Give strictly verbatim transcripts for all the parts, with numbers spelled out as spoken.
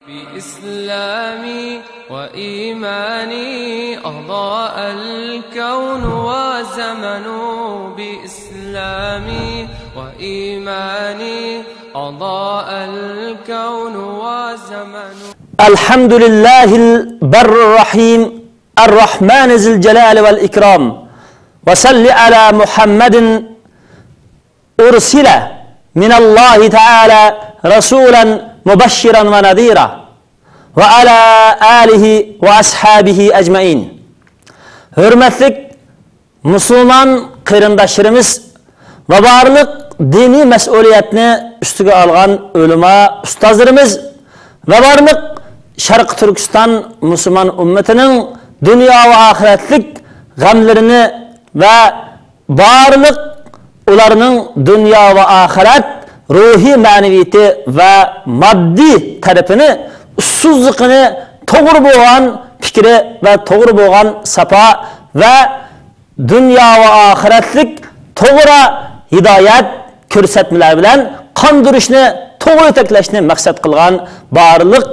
بإسلامي وإيماني أضاء الكون وزمن. بإسلامي وإيماني أضاء الكون وزمن. الحمد لله البر الرحيم الرحمن ذي الجلال والإكرام. وصل على محمد أرسل من الله تعالى رسولا مبشرا ونذيرا وعلى آله وأصحابه أجمعين. ھۆرمەتلىك مۇسۇلمان قېرىنداشلىرىمىز ۋە بارلىق دىنىي مەسئۇلىيەتنى ئۈستىگە ئالغان ئۆلىما ئۇستازلىرىمىز ۋە بارلىق شەرقىي تۈركىستان مۇسۇلمان ئۈممىتىنىڭ دۇنيا ۋە ئاخىرەتلىك غەملىرىنى ۋە بارلىق ئۇلارنىڭ دۇنيا ۋە ئاخىرەت روھىي مەنىۋىيىتى ۋە ماددىي تەرىپىنى ئۇسسۇزلۇقىنى توغرا بولغان پىكرى ۋە توغرا بولغان ساپا ۋە دۇنيا ۋە ئاخىرەتلىك توغرا ھىدايەت كۆرسەتمىلەر بىلەن قاندۇرۇشنى، توغرا يېتەكلەشنى مەقسەت قىلغان بارلىق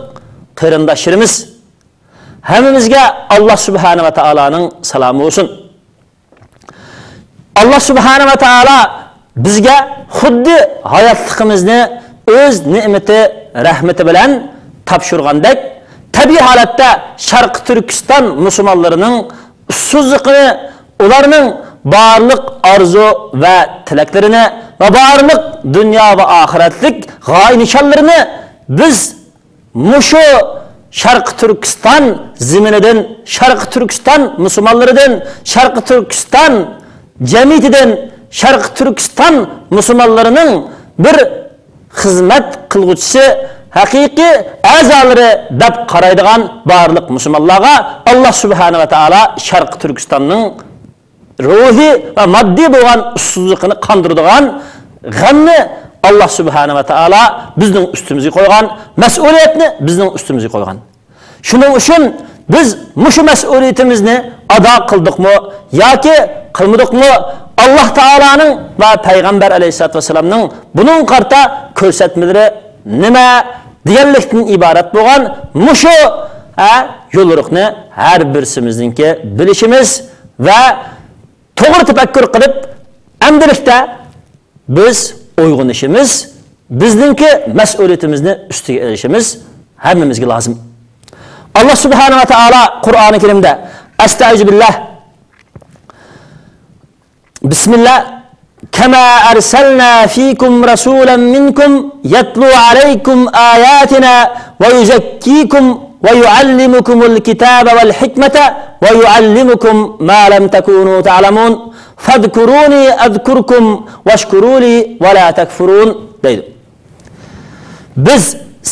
قېرىنداشلىرىمىز، ھەممىمىزگە ئاللا سۇبھانە ۋە تائالانىڭ سالامى بولسۇن. ئاللا سۇبھانە ۋە تائالا بىزگە خۇددى ھاياتلىقىمىزنى ئۆز نېمىتى، رەھمىتى بىلەن تاپشۇرغاندەك، تەبىئىي ھالەتتە شەرقىي تۈركىستان مۇسۇلمانلىرىنىڭ ئۇسسۇزلۇقىنى، ئۇلارنىڭ بارلىق ئارزۇ ۋە تىلەكلىرىنى ۋە بارلىق دۇنيا ۋە ئاخىرەتلىك غايە نىشانلىرىنى بىز مۇشۇ شەرقىي تۈركىستان زېمىنىدىن، شەرقىي تۈركىستان مۇسۇلمانلىرىدىن، شەرقىي تۈركىستان جەمئىيىتىدىن، شەرقىي تۈركىستان مۇسۇلمانلىرىنىڭ بىر خىزمەت قىلغۇچىسى، ھەقىقىي ئەزالىرى دەپ قارايدىغان بارلىق مۇسۇلمانلارغا ئاللا سۇبھانە ۋە تائالا شەرقىي تۈركىستاننىڭ روھىي ۋە ماددىي بولغان ئۇسسۇزلۇقىنى قاندۇرىدىغان غەمنى ئاللا سۇبھانە ۋە تائالا بىزنىڭ ئۈستىمىزگە قويغان، مەسئۇلىيەتنى بىزنىڭ ئۈستىمىزگە قويغان. شۇنىڭ ئۈچۈن بىز مۇشۇ مەسئۇلىيىتىمىزنى ئادا قىلدۇقمۇ ياكى قىلمىدۇقمۇ، ئاللا تائالانىڭ ۋە پەيغەمبەر ئەلەيھىسسالاتۇ ۋەسسالامنىڭ بۇنىڭغا قارىتا كۆرسەتمىلىرى نېمە دېگەنلىكتىن ئىبارەت بولغان مۇشۇ، ھە، يوليورۇقنى ھەر بىرسىمىزنىڭكى بىلىشىمىز ۋە توغرا تەپەككۇر قىلىپ، ئەمدىلىكتە بىز ئويغىنىشىمىز، بىزنىڭكى مەسئۇلىيىتىمىزنى ئۈستىگە ئېلىشىمىز ھەممىمىزگە لازىم. ئاللا سۇبھانە ۋە تائالا قۇرئانى كەرىمدە، ئەستەئىزۇ بىللاھ، بىسمىللاھ، كما أرسلنا فيكم رسولا منكم يتلو عليكم آياتنا ويزكيكم ويعلمكم الكتاب والحكمة ويعلمكم ما لم تكونوا تعلمون فاذكروني أذكركم واشكروا لي ولا تكفرون دەيدۇ. بىز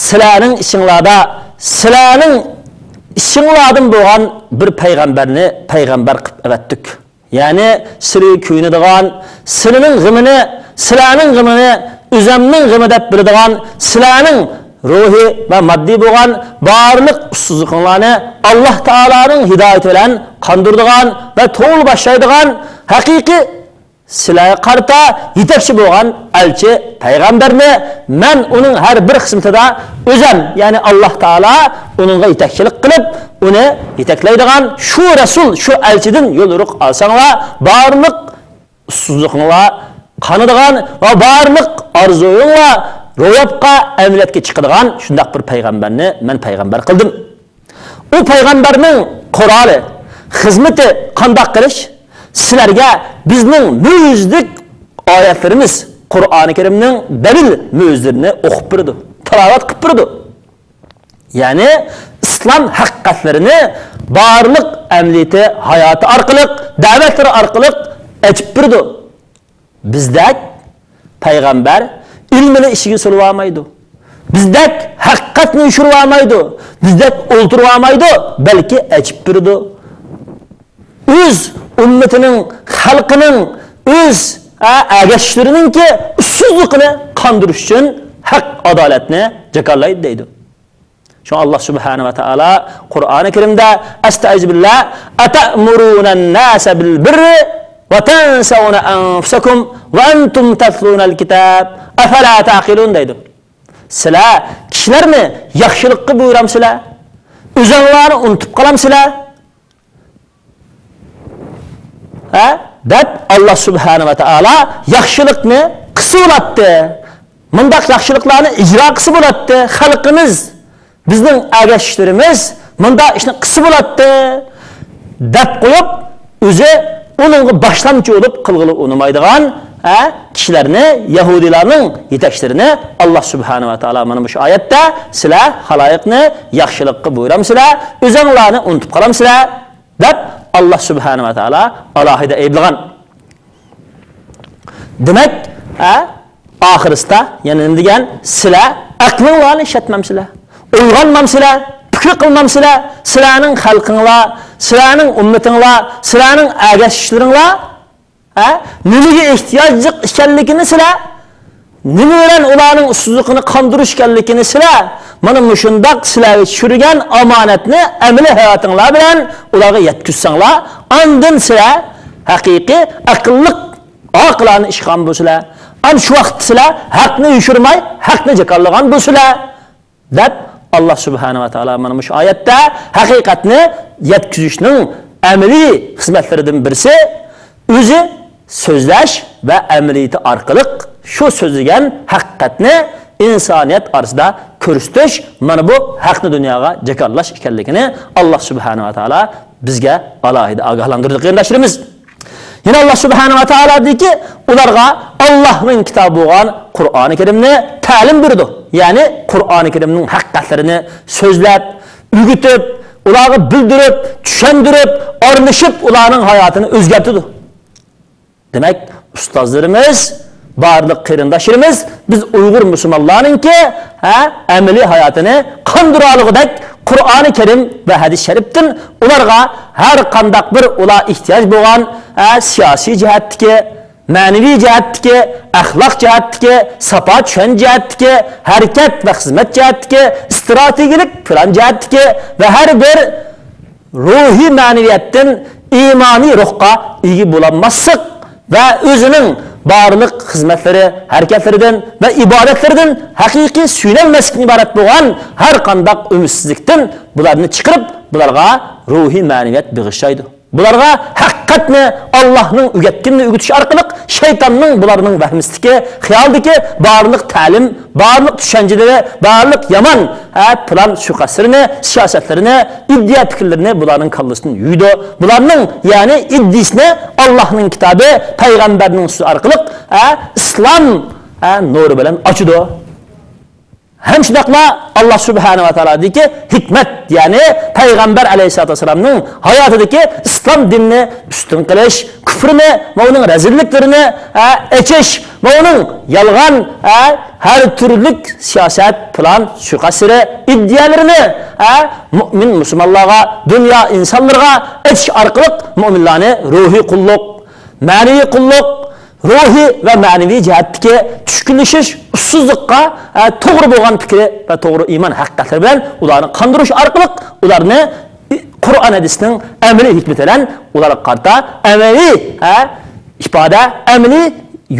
سىلەرنىڭ ئىچىڭلاردا، سىلەرنىڭ ئىچىڭلاردىن بولغان بىر پەيغەمبەرنى پەيغەمبەر قىلىپ ئەۋەتتۇق. يەنى سىلىگە كۆيۈنىدىغان، سىلىنىڭ غېمىنى، سىلەرنىڭ غېمىنى ئۆزەمنىڭ غېمى دەپ بىلىدىغان، سىلەرنىڭ روھىي ۋە ماددىي بولغان بارلىق ئۇسسۇزلۇقۇڭلارنى ئاللا تائالانىڭ ھىدايىتى بىلەن قاندۇرىدىغان ۋە توغرا باشلايدىغان، ھەقىقىي سىلەرگە قارىتا يېتەكچى بولغان ئەلچى پەيغەمبەرنى مەن ئۇنىڭ ھەر بىر خىزمىتىدە ئۆزەم، يەنى ئاللا تائالا ئۇنىڭغا يېتەكچىلىك قىلىپ، ئۇنى يېتەكلەيدىغان شۇ رەسۇل، شۇ ئەلچىدىن يوليورۇق ئالساڭلار، بارلىق ئۇسسۇزلۇقۇڭلار قانىدىغان ۋە بارلىق ئارزۇيۇڭلار روياپقا، ئەمەلىيەتكە چىقىدىغان شۇنداق بىر پەيغەمبەرنى مەن پەيغەمبەر قىلدىم. ئۇ پەيغەمبەرنىڭ قورالى، خىزمىتى قانداق قىلىش؟ سىلەرگە بىزنىڭ مۆجىزىلىك ئايەتلىرىمىز، قۇرئانى كەرىمنىڭ دەلىل مۆجىزىلىرىنى ئوقۇپ بېرىدۇ، تىلاۋەت قىلىپ بېرىدۇ. يەنى ئىسلام ھەقىقەتلىرىنى بارلىق ئەمەلىيىتى، ھاياتى ئارقىلىق، دەۋەتلىرى ئارقىلىق ئېچىپ بېرىدۇ. بىزدەك پەيغەمبەر ئىلمىنى ئىچىگە سولىۋالمايدۇ. بىزدەك ھەقىقەتنى يوشۇرۇۋالمايدۇ. بىزدەك ئولتۇرۇۋالمايدۇ، بەلكى ئېچىپ بېرىدۇ. ئۆز ئۈممىتىنىڭ، خەلقىنىڭ، ئۆز، ئە، ئەگەشكۈچىلىرىنىڭكى ئۇسسۇزلۇقىنى قاندۇرۇش ئۈچۈن ھەق، ئادالەتنى جاكارلايدۇ دەيدۇ. شۇڭا ئاللا سۇبھانە ۋە تائالا قۇرئانى كەرىمدە، ئەستەئىزۇ بىللا، «ئەتەئمۇرۇنەن ناسە بىل بىررى ۋە تەنسەۋنە ئەنفۇسەكۇم ۋە ئەنتۇم تەتلۇنەل كىتاب، ئەفەلا تەئقىلۇن» دەيدۇ. سىلەر كىشىلەرنى ياخشىلىققا بۇيرامسىلەر؟ ئۆزۈڭلارنى ئۇنتۇپ قالامسىلەر؟ ھە؟ دەپ، ئاللا سۇبھانەھۇ ۋە تائالا ياخشىلىقنى قىلسا بولاتتى. مۇنداق ياخشىلىقلارنى ئىجرا قىلسا بولاتتى. خەلقىمىز، بىزنىڭ ئەگەشكۈچىلىرىمىز مۇنداق ئىشنى قىلسا بولاتتى، دەپ قويۇپ، ئۆزى ئۇنىڭغا باشلامچى بولۇپ قىلغىلى ئۇنىمايدىغان، ھە، كىشىلەرنى، يەھۇدىيلارنىڭ يېتەكچىلىرىنى ئاللا سۇبھانەھۇ ۋە تائالا مانا مۇشۇ ئايەتتە، سىلەر خالايىقنى ياخشىلىققا بۇيرامسىلەر، ئۆزۈڭلارنى ئۇنتۇپ قالامسىلەر؟ دەپ، ئاللا سۇبھانەھۇ ۋە تائالا ئالاھىدە ئەيىبلىغان. دېمەك، ئە، ئاخىرسىدا يەنە نېمە دېگەن؟ سىلەر ئەقلىڭلارنى ئىشلەتمەمسىلەر؟ ئويغانمامسىلەر؟ پىكىر قىلمامسىلەر؟ سىلەرنىڭ خەلقىڭلار، سىلەرنىڭ ئۈممىتىڭلار، سىلەرنىڭ ئەگەشكۈچىلىرىڭلار، ئە، نېمىگە ئېھتىياجلىق ئىكەنلىكىنى سىلەر، نېمە بىلەن ئۇلارنىڭ ئۇسسۇزلۇقىنى قاندۇرۇش ئىكەنلىكىنى سىلەر، مانا مۇشۇنداق سىلەرگە چۈشۈرگەن ئامانەتنى ئەمەلىي ھاياتىڭلار بىلەن ئۇلارغا يەتكۈزسەڭلار، ئاندىن سىلەر ھەقىقىي ئەقىللىق، ئاقىلانە ئىش قىلغان بولىسىلەر. ئەنە شۇ ۋاقىتتا سىلەر ھەقنى يوشۇرماي، ھەقنى جاكارلىغان بولىسىلەر، دەپ، ئاللا سۇبھانەھۇ ۋە تائالا مانا مۇشۇ ئايەتتە ھەقىقەتنى يەتكۈزۈشنىڭ ئەمەلىي خىزمەتلىرىدىن بىرسى، ئۆزى سۆزلەش ۋە ئەمەلىيىتى ئارقىلىق شۇ سۆزلىگەن ھەقىقەتنى ئىنسانىيەت ئارىسىدا كۆرسىتىش، مانا بۇ ھەقنى دۇنياغا جاكارلاش ئىكەنلىكىنى ئاللا سۇبھانەھۇ ۋە تائالا بىزگە ئالاھىدە ئاگاھلاندۇردى، قېرىنداشلىرىمىز. يەنە ئاللا سۇبھانەھۇ ۋە تائالا دېدىكى، ئۇلارغا ئاللانىڭ كىتابى بولغان قۇرئانى كەرىمنى تەلىم بېرىدۇ. يەنى قۇرئانى كەرىمنىڭ ھەقىقەتلىرىنى سۆزلەپ، ئۆگىتىپ، ئۇلارغا بىلدۈرۈپ، چۈشەندۈرۈپ، ئارىلىشىپ، ئۇلارنىڭ ھاياتىنى ئۆزگەرتىدۇ. دېمەك، ئۇستازلىرىمىز، بارلىق قېرىنداشلىرىمىز، بىز ئۇيغۇر مۇسۇلمانلارنىڭكى، ھە، ئەمەلىي ھاياتىنى قاندۇرالىغۇدەك قۇرئانى كەرىم ۋە ھەدىس شەرىپتىن ئۇلارغا ھەر قانداق بىر ئۇلار ئېھتىياج بولغان، ھە، سىياسىي جەھەتتىكى، مەنىۋى جەھەتتىكى، ئەخلاق جەھەتتىكى، ساپا چۈشەنچە جەھەتتىكى، ھەرىكەت ۋە خىزمەت جەھەتتىكى، ئىستراتېگىيەلىك پىلان جەھەتتىكى ۋە ھەر بىر روھىي مەنىۋىيەتتىن ئىمانىي روھقا ئىگە بولالماسلىق ۋە ئۆزىنىڭ بارلىق خىزمەتلىرى، ھەرىكەتلىرىدىن ۋە ئىبادەتلىرىدىن ھەقىقىي سۆيۈنەلمەسلىكتىن ئىبارەت بولغان ھەر قانداق ئۈمىدسىزلىكتىن بۇلارنى چىقىرىپ، بۇلارغا روھىي مەنىۋىيەت بېغىشلايدۇ. بۇلارغا ھەقىقەتنى، ئاللاھنىڭ ئۆگەتكىنىنى ئۆگىتىش ئارقىلىق شەيتاننىڭ بۇلارنىڭ ۋەھمىسىدىكى، خىيالىدىكى بارلىق تەلىم، بارلىق چۈشەنچىلىرى، بارلىق يامان، ھە، پىلان سۇيىقەستلىرىنى، سىياسەتلىرىنى، ئىدىيە پىكىرلىرىنى بۇلارنىڭ كاللىسىدىن يۇيىدۇ. بۇلارنىڭ، يەنى ئىدىيىسىنى ئاللاھنىڭ كىتابى، پەيغەمبەرنىڭ سۆزى ئارقىلىق، ھە، ئىسلام، ھە، نۇرى بىلەن ئاچىدۇ. ھەم شۇنداقلا ئاللا سۇبھانەھۇ ۋە تائالادىكى ھېكمەت، يەنى پەيغەمبەر ئەلەيھىسسالاتۇ ۋەسسالامنىڭ ھاياتىدىكى ئىسلام دىنىنى ئۈستۈن قىلىش، كۇفرنى ۋە ئۇنىڭ رەزىللىكلىرىنى، ئە، ئېچىش ۋە ئۇنىڭ يالغان، ئە، ھەر تۈرلۈك سىياسەت، پىلان، سۇيىقەستلىرى، ئىدىيەلىرىنى، ئە، مۇئمىن مۇسۇلمانلارغا، دۇنيا ئىنسانلىرىغا ئېچىش ئارقىلىق مۇئمىنلارنى روھىي قۇللۇق، مەنىۋى قۇللۇق، روھىي ۋە مەنىۋى جەھەتتىكى چۈشكۈنلىشىش، ئۇسسۇزلۇققا، ئە، توغرا بولغان پىكرى ۋە توغرا ئىمان ھەقىقەتلىرى بىلەن ئۇلارنى قاندۇرۇش ئارقىلىق ئۇلارنى قۇرئان ھەدىسنىڭ ئەمەلىي ھېكمىتى بىلەن ئۇلارغا قارىتا ئەمەلىي، ئە، ئىپادە، ئەمەلىي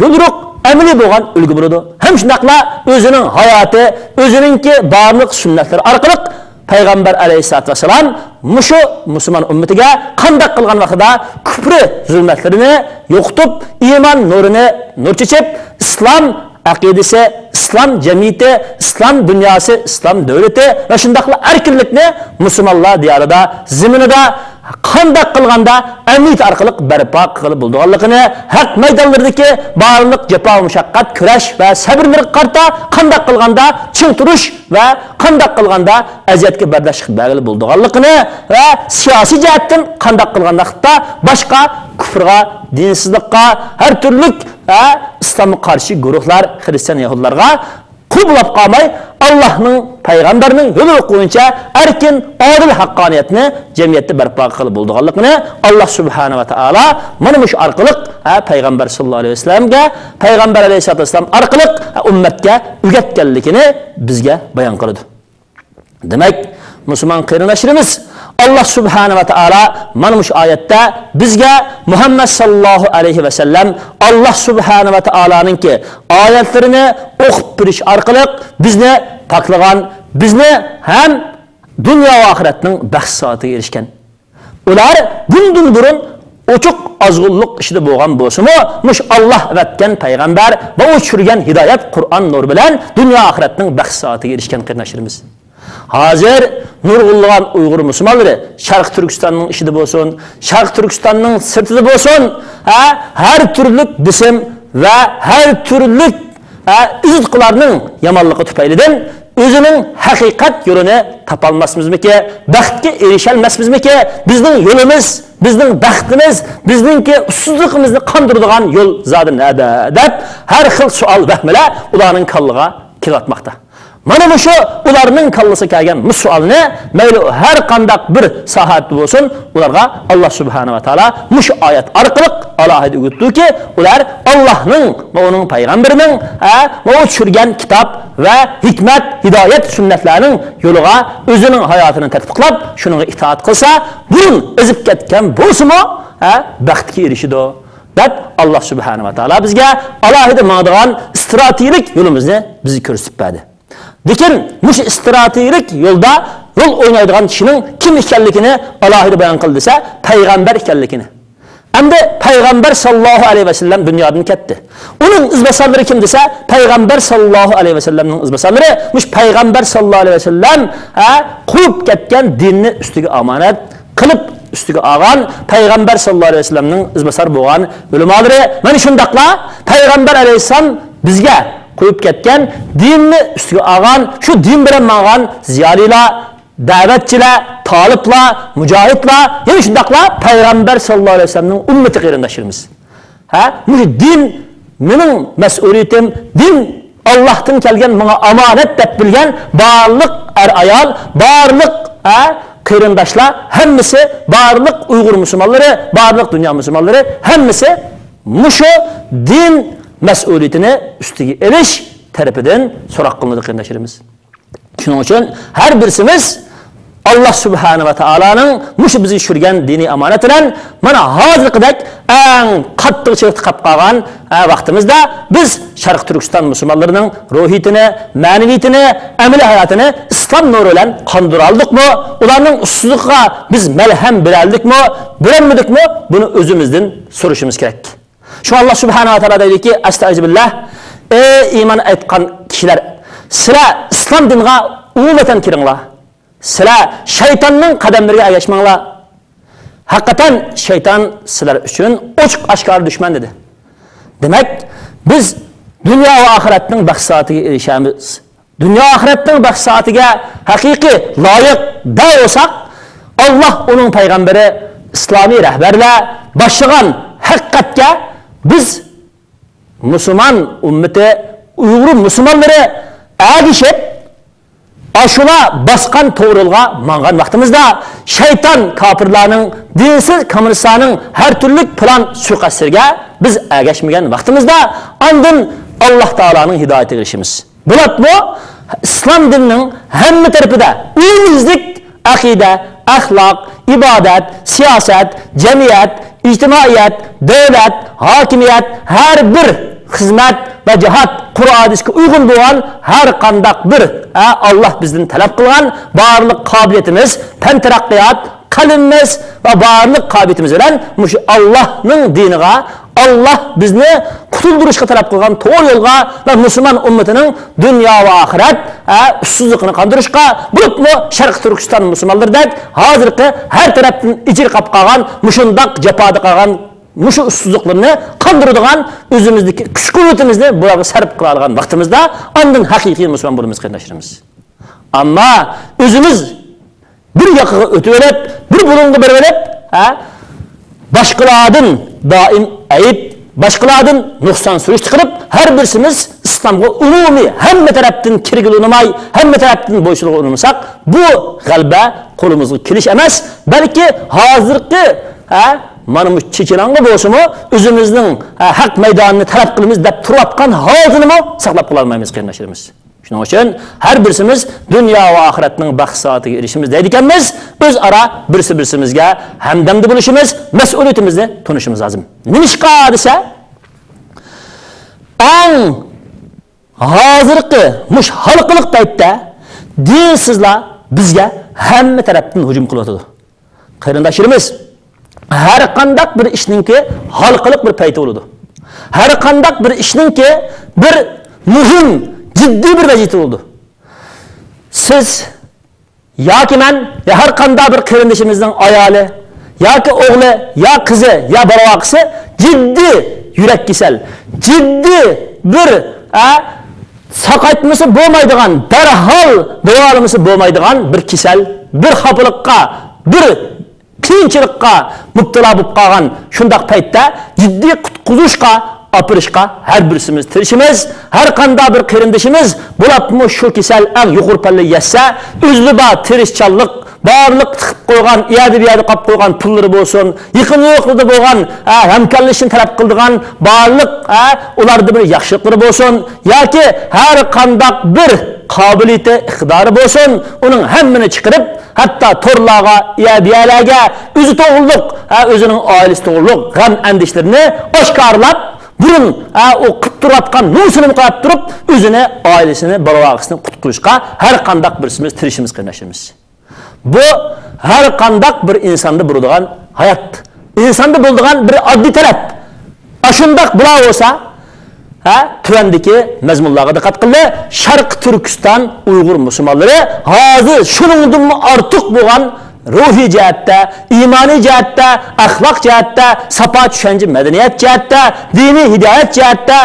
يوليورۇق، ئەمەلىي بولغان ئۈلگە بولىدۇ. ھەم شۇنداقلا ئۆزىنىڭ ھاياتى، ئۆزىنىڭكى بارلىق سۈننەتلىرى ئارقىلىق پەيغەمبەر ئەلەيھىسسالاتۇ ۋەسسالام مۇشۇ مۇسۇلمان ئۈممىتىگە قانداق قىلغان ۋاقتىدا كۇپرى زۇلمەتلىرىنى يوقىتىپ، ئىمان نۇرىنى نۇر چېچىپ، ئىسلام ئەقىدىسى، ئىسلام جەمئىيىتى، ئىسلام دۇنياسى، ئىسلام دۆلىتى ۋە شۇنداقلا ئەركىنلىكنى مۇسۇلمانلار دىيارىدا، زېمىنىدا قانداق قىلغاندا ئەمەلىيىتى ئارقىلىق بەرپا قىلغىلى بولىدىغانلىقىنى، ھەق مەيدانلىرىدىكى بارلىق جاپا، مۇشەققەت، كۈرەش ۋە سەۋرلىرىگە قارىتا قانداق قىلغاندا چىڭ تۇرۇش ۋە قانداق قىلغاندا ئەزىيەتكە بەرداشلىق بەرگىلى بولىدىغانلىقىنى ۋە سىياسىي جەھەتتىن قانداق قىلغاندا باشقا كۇفرغا، دىنسىزلىققا، ھەر تۈرلۈك، ھە، ئىسلامغا قارشى گۇرۇھلار، خىرىستىيان، يەھۇدىيلارغا قۇل بولاپ قالماي، ئاللاھنىڭ، پەيغەمبەرنىڭ يولى بويىچە ئەركىن، ئادىل ھەققانىيەتنى جەمئىيەتتە بەرپا قىلىپ بولىدىغانلىقىنى ئاللا سۇبھانەھۇ ۋە تائالا مانا مۇشۇ ئارقىلىق، ھە، پەيغەمبەر ساللاللاھۇ ئەلەيھى ۋەسەللەمگە، پەيغەمبەر ئەلەيھىسسالاتۇ ۋەسسالام ئارقىلىق، ھە، ئۈممەتكە ئۆگەتكەنلىكىنى بىزگە بايان قىلىدۇ. دېمەك، مۇسۇلمان قېرىنداشلىرىمىز، ئاللا سۇبھانە ۋە تائالا مانا مۇشۇ ئايەتتە بىزگە مۇھەممەد ساللاللاھۇ ئەلەيھى ۋەسەللەم ئاللا سۇبھانە ۋە تائالانىڭكى ئايەتلىرىنى ئوقۇپ بېرىش ئارقىلىق بىزنى پاكلىغان، بىزنى ھەم دۇنيا ۋە ئاخىرەتنىڭ بەخت سائىتىگە ئېرىشكەن. ئۇلار بۇندىن بۇرۇن ئوچۇق ئازغۇنلۇق ئىچىدە بولغان بولسىمۇ، مۇشۇ ئاللا ئەۋەتكەن پەيغەمبەر ۋە ئۇ چۈشۈرگەن ھىدايەت قۇرئان نۇرى بىلەن دۇنيا ئاخىرەتنىڭ بەخت سائىتىگە ئېرىشكەن قېرىنداشلىرىمىز. ھازىر نۇرغۇنلىغان ئۇيغۇر مۇسۇلمانلىرى شەرقىي تۈركىستاننىڭ ئىچىدە بولسۇن، شەرقىي تۈركىستاننىڭ سىرتىدا بولسۇن، ھە، ھەر تۈرلۈك بېسىم ۋە ھەر تۈرلۈك، ھە، ئىززىتقۇلارنىڭ يامانلىقى تۈپەيلىدىن ئۆزىنىڭ ھەقىقەت يولىنى تاپالماسمىزمىكى، بەختكە ئېرىشەلمەسمىزمىكى، بىزنىڭ يولىمىز، بىزنىڭ بەختىمىز، بىزنىڭكى ئۇسسۇزلۇقىمىزنى قاندۇرىدىغان يول زادى نەدە؟ دەپ ھەر خىل سوئال، ۋەھمىلەر ئۇلارنىڭ كاللىغا كېلىۋاتماقتا. مانا مۇشۇ ئۇلارنىڭ كاللىسىغا كەلگەن مۇشۇ سوئالنى مەيلى ھەر قانداق بىر ساھەدە بولسۇن، ئۇلارغا ئاللا سۇبھانە ۋە تائالا مۇشۇ ئايەت ئارقىلىق ئالاھىدە ئۆگىتىدۇكى، ئۇلار ئاللانىڭ ۋە ئۇنىڭ پەيغەمبىرىنىڭ، ھە، ۋە ئۇ چۈشۈرگەن كىتاب ۋە ھېكمەت، ھىدايەت، سۈننەتلەرنىڭ يولىغا ئۆزىنىڭ ھاياتىنى تەتبىقلاپ، شۇنىڭغا ئىتائەت قىلسا، بۇرۇن ئېزىپ كەتكەن بولسىمۇ، ھە، بەختكە ئېرىشىدۇ، دەپ ئاللا سۇبھانە ۋە تائالا بىزگە ئالاھىدە ماڭىدىغان ئىستراتېگىيەلىك يولىمىزنى بىزگە كۆرسىتىپ بەردى. لېكىن مۇشۇ ئىستراتېگىيەلىك يولدا رول ئوينايدىغان كىشىنىڭ كىم ئىكەنلىكىنى ئالاھىدە بايان قىلدى دېسە، پەيغەمبەر ئىكەنلىكىنى. ئەمدى پەيغەمبەر ساللاللاھۇ ئەلەيھى ۋەسەللەم دۇنيادىن كەتتى. ئۇنىڭ ئىزباسارلىرى كىم دېسە، پەيغەمبەر ساللاللاھۇ ئەلەيھى ۋەسەللەمنىڭ ئىزباسارلىرى، مۇشۇ پەيغەمبەر ساللاللاھۇ ئەلەيھى ۋەسەللەم، ھە، قويۇپ كەتكەن دىننى ئۈستىگە ئامانەت قىلىپ، ئۈستىگە ئالغان پەيغەمبەر ساللاللاھۇ ئەلەيھى ۋەسەللەمنىڭ ئىزباسار بولغان ئۆلىمالىرى، مانا شۇنداقلا پەيغەمبەر ئەلەيھىسسالام بىزگە قويۇپ كەتكەن دىننى ئۈستىگە ئالغان، شۇ دىن بىلەن ماڭغان زىيالىيلار، دەۋەتچىلەر، تالىپلار، مۇجاھىدلار، يەنە شۇنداقلا پەيغەمبەر ساللاللاھۇ ئەلەيھى ۋەسەللەمنىڭ ئۈممىتى قېرىنداشلىرىمىز. ھە؟ مۇشۇ دىن مېنىڭ مەسئۇلىيىتىم، دىن ئاللاھتىن كەلگەن ماڭا ئامانەت دەپ بىلگەن بارلىق ئەر-ئايال، بارلىق، ھە، قېرىنداشلار ھەممىسى، بارلىق ئۇيغۇر مۇسۇلمانلىرى، بارلىق دۇنيا مۇسۇلمانلىرى ھەممىسى مۇشۇ دىن مەسئۇلىيىتىنى ئۈستىگە ئېلىش تەرىپىدىن سوراق قىلىنىدۇ، قېرىنداشلىرىمىز. شۇنىڭ ئۈچۈن ھەر بىرسىمىز ئاللا سۇبھانە ۋە تائالانىڭ مۇشۇ بىزگە چۈشۈرگەن دىنىي ئامانىتى بىلەن مانا ھازىرقىدەك ئەڭ قاتتىق چىرىقتا قاپ قالغان، ئە، ۋاقتىمىزدا بىز شەرقىي تۈركىستان مۇسۇلمانلىرىنىڭ روھىيىتىنى، مەنىۋىيىتىنى، ئەمەلىي ھاياتىنى ئىسلام نۇرى بىلەن قاندۇرالدۇقمۇ؟ ئۇلارنىڭ ئۇسسۇزلۇقىغا بىز مەلھەم بېرەلدۇقمۇ؟ بېرەلمىدۇقمۇ؟ بۇنى ئۆزىمىزدىن سورىشىمىز كېرەك. شۇڭا ئاللا سۇبھانە ۋە تائالا دەيدۇكى، ئەستەئىزۇبىللا، ئەي ئىمان ئېيتقان كىشىلەر، سىلەر ئىسلام دىنىغا ئومۇمەن كىرىڭلار. سىلەر شەيتاننىڭ قەدەملىرىگە ئەگەشمەڭلار. ھەقىقەتەن شەيتان سىلەر ئۈچۈن ئوچۇق ئاشكارا دۈشمەن، دېدى. دېمەك، بىز دۇنيا ۋە ئاخىرەتنىڭ بەخت سائىتىگە ئېرىشەمىز. دۇنيا ئاخىرەتنىڭ بەخت سائىتىگە ھەقىقىي لايىق دەۋاتساق، ئاللا، ئۇنىڭ پەيغەمبىرى، ئىسلامىي رەھبەرلەر باشلىغان ھەقىقەتكە بىز مۇسۇلمان ئۈممىتى، ئۇيغۇر مۇسۇلمانلىرى ئەگىشىپ، ئاشۇلار باسقان توغرا يولغا ماڭغان ۋاقتىمىزدا، شەيتان كاپىرلارنىڭ، دىنسىز كوممۇنىستلارنىڭ ھەر تۈرلۈك پىلان سۇيىقەستلىرىگە بىز ئەگەشمىگەن ۋاقتىمىزدا، ئاندىن ئاللا تائالانىڭ ھىدايىتىگە ئېرىشىمىز. بولۇپمۇ ئىسلام دىنىنىڭ ھەممە تەرىپىدە ئومۇميۈزلۈك ئەقىدە، ئەخلاق، ئىبادەت، سىياسەت، جەمئىيەت، ئىجتىمائىيەت، دۆلەت، ھاكىمىيەت، ھەر بىر خىزمەت ۋە جاھات قۇرئان ھەدىسكە ئۇيغۇن بولغان ھەر قانداق بىر، ھە، ئاللا بىزدىن تەلەپ قىلغان بارلىق قابىلىيىتىمىز، پەن تەرەققىيات، قەلىمىمىز ۋە بارلىق قابىلىيىتىمىز بىلەن مۇشۇ ئاللانىڭ دىنىغا، ئاللا بىزنى قۇتۇلدۇرۇشقا تەلەپ قىلغان توغرا يولغا ۋە مۇسۇلمان ئۈممىتىنىڭ دۇنيا ۋە ئاخىرەت، ھە، ئۇسسۇزلۇقىنى قاندۇرۇشقا، بولۇپمۇ شەرقىي تۈركىستان مۇسۇلمانلىرىدەك ھازىرقى ھەر تەرەپتىن ئېچىلىپ قاپقالغان مۇشۇنداق جاپادا قالغان مۇشۇ ئۇسسۇزلۇقلىرىنى قاندۇرىدىغان ئۆزىمىزدىكى كۈچ-قۇۋۋىتىمىزنى بۇلارغا سەرپ قىلالىغان ۋاقتىمىزدا ئاندىن ھەقىقىي مۇسۇلمان بولىمىز، قېرىنداشلىرىمىز. ئەمما ئۆزىمىز بىر ياقىغا ئۆتۈۋېلىپ، بىر بۇلۇڭغا بېرىۋېلىپ، ھە، باشقىلاردىن دائىم ئەيىب، باشقىلاردىن نۇقسان سۈرۈشتە قىلىپ، ھەر بىرسىمىز ئىسلامغا ئومۇمىي ھەممە تەرەپتىن كىرگىلى ئۇنىماي، ھەممە تەرەپتىن بويسۇنغىلى ئۇنىمىساق، بۇ غەلىبە قولىمىزغا كېلىش ئەمەس، بەلكى ھازىرقى، ھە، مانا مۇشۇ چېچىلاڭغا بولسىمۇ، ئۆزىمىزنىڭ، ھە، ھەق مەيدانىنى تەلەپ قىلىمىز دەپ تۇرۇۋاتقان ھالىتىنىمۇ ساقلاپ قالالمايمىز، قېرىنداشلىرىمىز. شۇنىڭ ئۈچۈن ھەر بىرسىمىز دۇنيا ۋە ئاخىرەتنىڭ بەخت سائىتىگە ئېرىشىمىز دەيدىكەنمىز، ئۆزئارا بىرسى بىرسىمىزگە ھەمدەمدە بولۇشىمىز، مەسئۇلىيىتىمىزنى تونۇشىمىز لازىم. نېمىشقا دېسە، ئەڭ ھازىرقى مۇش ھالقىلىق پەيتتە دىنسىزلار بىزگە ھەممە تەرەپتىن ھۇجۇم قىلىۋاتىدۇ. قېرىنداشلىرىمىز، ھەر قانداق بىر ئىشنىڭكى ھالقىلىق بىر پەيتى بولىدۇ. ھەر قانداق بىر ئىشنىڭكى بىر مۇھىم، جىددىي بىر ۋەزىيىتى بولىدۇ. سىز ياكى مەن، يا ھەر قانداق بىر قېرىندىشىمىزنىڭ ئايالى ياكى ئوغلى، يا قىزى، يا بالا-ۋاقىسى جىددىي يۈرەك كېسەل، جىددىي بىر، ئە، ساقايتمىسا بولمايدىغان، دەرھال داۋالىمىسا بولمايدىغان بىر كېسەل، بىر خاپىلىققا، بىر قىيىنچىلىققا مۇپتىلا بولۇپ قالغان شۇنداق پەيتتە جىددىي قۇتقۇزۇشقا ئاپىرىشقا ھەر بىرسىمىز تىرىشىمىز. ھەر قانداق بىر قېرىندىشىمىز، بولۇپمۇ شۇ كېسەل ئەڭ يۇقىرى پەللىگە يەتسە، ئۆزىلا بار تىرىشچانلىق، بارلىق تىقىپ قويغان، ئۇ يەردە بۇ يەردە قاپ قويغان پۇللىرى بولسۇن، يېقىن يورۇقلىرىدا بولغان، ھە، ھەمكارلىشىشنى تەلەپ قىلىدىغان بارلىق، ھە، ئۇلاردا بىر ياخشىلىقلىرى بولسۇن ياكى ھەر قانداق بىر قابىلىيىتى، ئىقتىدارى بولسۇن، ئۇنىڭ ھەممىنى چىقىرىپ، ھەتتا تورلارغا، ئۇ يەر بۇ يەرلەرگە ئۆزى توغرۇلۇق، ھە، ئۆزىنىڭ ئائىلىسى توغرۇلۇق غەم ئەندىشىلىرىنى ئاشكارىلاپ، بۇرۇن، ھە، ئۇ قىلىپ تۇرۇۋاتقان نومۇسىنىمۇ قويۇپ تۇرۇپ، ئۆزىنى، ئائىلىسىنى، بالا-ۋاقىسىنى قۇتقۇزۇشقا ھەر قانداق بىرسىمىز تىرىشىمىز، قېرىنداشلىرىمىز. بۇ ھەر قانداق بىر ئىنساندا بولىدىغان ھايات. ئىنساندا بولىدىغان بىر ئاددىي تەلەپ. ئاشۇنداق بولاۋەرسە، ھە، تۆۋەندىكى مەزمۇنلارغا دىققەت قىلدى. شەرقىي تۈركىستان ئۇيغۇر مۇسۇلمانلىرى ھازىر شۇنىڭدىنمۇ ئارتۇق بولغان روھىي جەھەتتە، ئىمانىي جەھەتتە، ئەخلاق جەھەتتە، ساپا چۈشەنچە، مەدەنىيەت جەھەتتە، دىنىي ھىدايەت جەھەتتە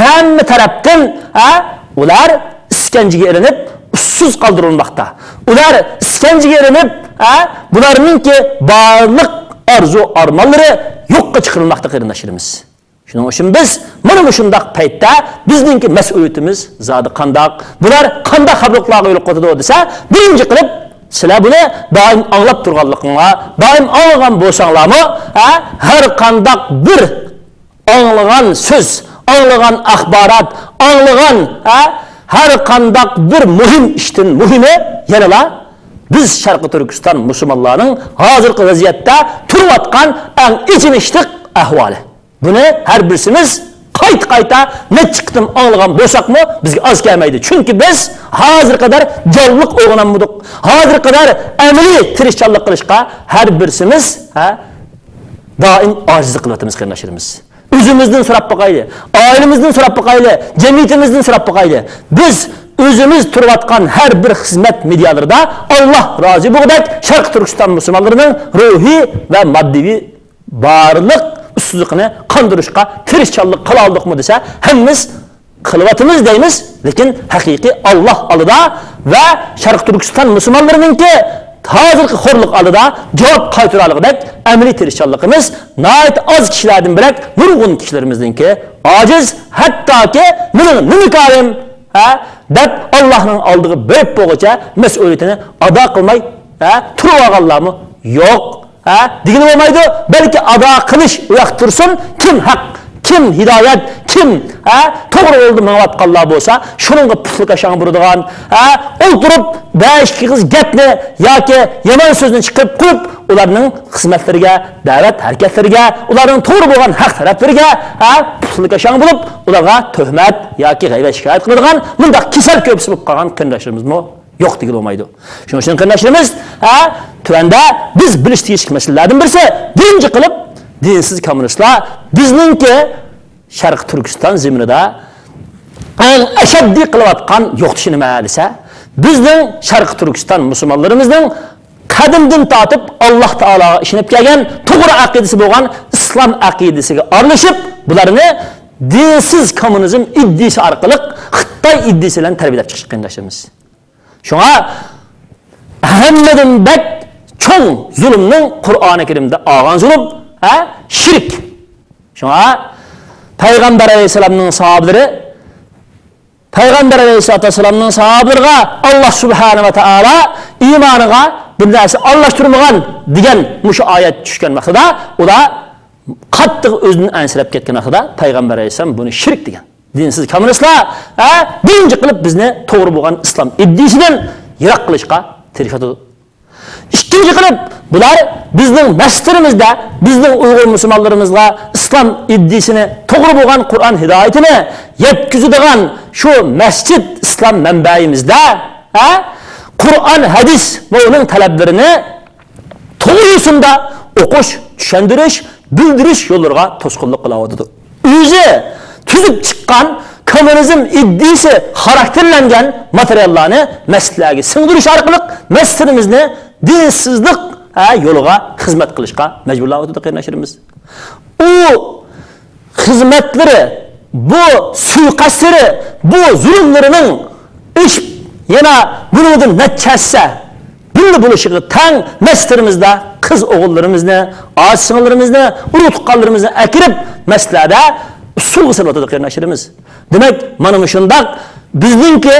ھەممە تەرەپتىن، ھە، ئۇلار ئىسكەنجىگە ئېلىنىپ، ئۇسسۇز قالدۇرۇلماقتا. ئۇلار ئىسكەنجىگە ئېلىنىپ، ھە، بۇلارنىڭكى بارلىق ئارزۇ-ئارمانلىرى يوققا چىقىرىلماقتا، قېرىنداشلىرىمىز. شۇنىڭ ئۈچۈن بىز مانا مۇشۇنداق پەيتتە بىزنىڭكى مەسئۇلىيىتىمىز زادى قانداق؟ بۇلار قانداق خاپىلىقلارغا يولۇقۇۋاتىدۇ دېسە، بىرىنچى قىلىپ، سىلەر بۇنى دائىم ئاڭلاپ تۇرغانلىقىڭلار، دائىم ئاڭلىغان بولساڭلارمۇ، ھە، ھەر قانداق بىر ئاڭلىغان سۆز، ئاڭلىغان ئاخبارات، ئاڭلىغان، ھە، ھەر قانداق بىر مۇھىم ئىشتىن مۇھىمى يەنىلا بىز شەرقىي تۈركىستان مۇسۇلمانلارنىڭ ھازىرقى ۋەزىيەتتە تۇرۇۋاتقان ئەڭ ئېچىنىشلىق ئەھۋالى. بۇنى ھەر بىرسىمىز قايتا-قايتا نەچچە قېتىم ئاڭلىغان بولساقمۇ، بىزگە ئاز كەلمەيدۇ. چۈنكى بىز ھازىرغا قەدەر جانلىق ئويغىنالمىدۇق. ھازىرغا قەدەر ئەمەلىي تىرىشچانلىق قىلىشقا ھەر بىرسىمىز، ھە، دائىم ئاجىزلىق قىلىۋاتىمىز، قېرىنداشلىرىمىز. ئۆزىمىزدىن سوراپ باقايلى، ئائىلىمىزدىن سوراپ باقايلى، جەمئىيىتىمىزدىن سوراپ باقايلى. بىز ئۆزىمىز تۇرۇۋاتقان ھەر بىر خىزمەت مېدىيالىرىدا ئاللا رازى بولغۇدەك شەرقىي تۈركىستان مۇسۇلمانلىرىنىڭ روھىي ۋە ماددىي بارلىق ئۇسسۇزلۇقىنى قاندۇرۇشقا تىرىشچانلىق قىلالدۇقمۇ دېسە، ھەممىمىز قىلىۋاتىمىز دەيمىز، لېكىن ھەقىقىي ئاللا ئالدىدا ۋە شەرقىي تۈركىستان مۇسۇلمانلىرىنىڭكى ھازىرقى خورلۇقى ئالدىدا جاۋاب قايتۇرالىغۇدەك ئەمەلىي تىرىشچانلىقىمىز ناھايىتى ئاز كىشىلەردىن بۆلەك نۇرغۇن كىشىلىرىمىزنىڭكى ئاجىز، ھەتتاكى مېنىڭ نېمە كارىم، ھە، دەپ ئاللانىڭ ئالدىغا بېرىپ بولغۇچە مەسئۇلىيىتىنى ئادا قىلماي، ھە، تۇرۇۋالغانلارمۇ يوق. ھە، دېگىلى بولمايدۇ. بەلكى ئادا قىلىش ئۇياقتا تۇرسۇن، كىم ھەق، كىم ھىدايەت، كىم، ھە، توغرا يولدا مېڭىۋاتقانلار بولسا، شۇنىڭغا پۇتلىكاشاڭ بۇرىدىغان، ھە، ئولتۇرۇپ بەش ئېغىز گەپنى ياكى يامان سۆزنى چىقىرىپ قويۇپ، ئۇلارنىڭ خىزمەتلىرىگە، دەۋەت ھەرىكەتلىرىگە، ئۇلارنىڭ توغرا بولغان ھەق تەرەپلىرىگە، ھە، پۇتلىكاشاڭ بولۇپ، ئۇلارغا تۆھمەت ياكى غەيۋەت شىكايەت قىلىدىغان مۇنداق كېسەل كۆپىسى بولۇپ قالغان قېرىنداشلىرىمىزمۇ يوق دېگىلى بولمايدۇ. شۇنىڭ ئۈچۈن قېرىنداشلىرىمىز، ھە، تۆۋەندە بىز بىلىش تېگىشلىك مەسىلىلەردىن بىرسى، بىرىنچى قىلىپ، دىنسىز كوممۇنىستلار بىزنىڭكى شەرقىي تۈركىستان زېمىنىدا ئەڭ ئەشەددىي قىلىۋاتقان يوقىتىشى نېمە دېسە، بىزنىڭ شەرقىي تۈركىستان مۇسۇلمانلىرىمىزنىڭ قەدىمدىن تارتىپ ئاللا تائالاغا ئىشىنىپ كەلگەن توغرا ئەقىدىسى بولغان ئىسلام ئەقىدىسىگە ئارىلىشىپ، بۇلارنى دىنسىز كوممۇنىزم ئىدىيىسى ئارقىلىق خىتاي ئىدىيىسى بىلەن تەربىيەلەپ چىقىش، قېرىنداشلىرىمىز. شۇڭا ھەممىدىن بەك چوڭ زۇلۇمنىڭ قۇرئانى كەرىمدە ئالغان زۇلۇم، ھە، شىرك. شۇڭا پەيغەمبەر ئەلەيھىسسالامنىڭ ساھابىلىرى، پەيغەمبەر ئەلەيھىسسالاتۇ ۋەسسالامنىڭ ساھابىلىرىغا ئاللا سۇبھانەھۇ ۋە تائالا ئىمانىغا بىر نەرسە ئارىلاشتۇرمىغان دېگەن مۇشۇ ئايەت چۈشكەن ۋاقتىدا، ئۇلار قاتتىق ئۆزىدىن ئەنسىرەپ كەتكەن ۋاقتىدا پەيغەمبەر ئەلەيھىسسالام بۇنى شىرك دېگەن. دىنسىز كوممۇنىستلار، ھە، بىرىنچى قىلىپ بىزنى توغرا بولغان ئىسلام ئىدىيىسىدىن يىراق قىلىشقا تىرىشىۋاتىدۇ. ئىككىنچى قىلىپ، بۇلار بىزنىڭ مەسچىتىمىزدە، بىزنىڭ ئۇيغۇر مۇسۇلمانلىرىمىزغا ئىسلام ئىدىيىسىنى، توغرا بولغان قۇرئان ھىدايىتىنى يەتكۈزىدىغان شۇ مەسچىت ئىسلام مەنبەيىمىزدە، ھە، قۇرئان، ھەدىس ۋە ئۇنىڭ تەلەپلىرىنى توغرا يوسۇندا ئوقۇش، چۈشەندۈرۈش، بىلدۈرۈش يوللىرىغا توسقۇنلۇق قىلىۋاتىدۇ. ئۆزى تۈزۈپ چىققان كوممۇنىزم ئىدىيىسى خاراكتېرلەنگەن ماتېرىياللارنى مەسچىتلەرگە سىڭدۈرۈش ئارقىلىق مەسچىتىمىزنى دىنسىزلىق، ھە، يولىغا خىزمەت قىلىشقا مەجبۇرلاۋاتىدۇ، قېرىنداشلىرىمىز. ئۇ خىزمەتلىرى، بۇ سۇيىقەستلىرى، بۇ زۇلۇملىرىنىڭ ئېشىپ، يەنە بۇنىڭدىن نەچچە ھەسسە بىللە بولۇشىغا تەڭ مەسچىتلىرىمىزدە قىز ئوغۇللىرىمىزنى، ئاچا سىڭىللىرىمىزنى، ئۇرۇق تۇغقانلىرىمىزنى ئەكىرىپ مەسچىتلەردە ئۇسسۇلغا سېلىۋاتىدۇ، قېرىنداشلىرىمىز. دېمەك، مانا مۇشۇنداق بىزنىڭكى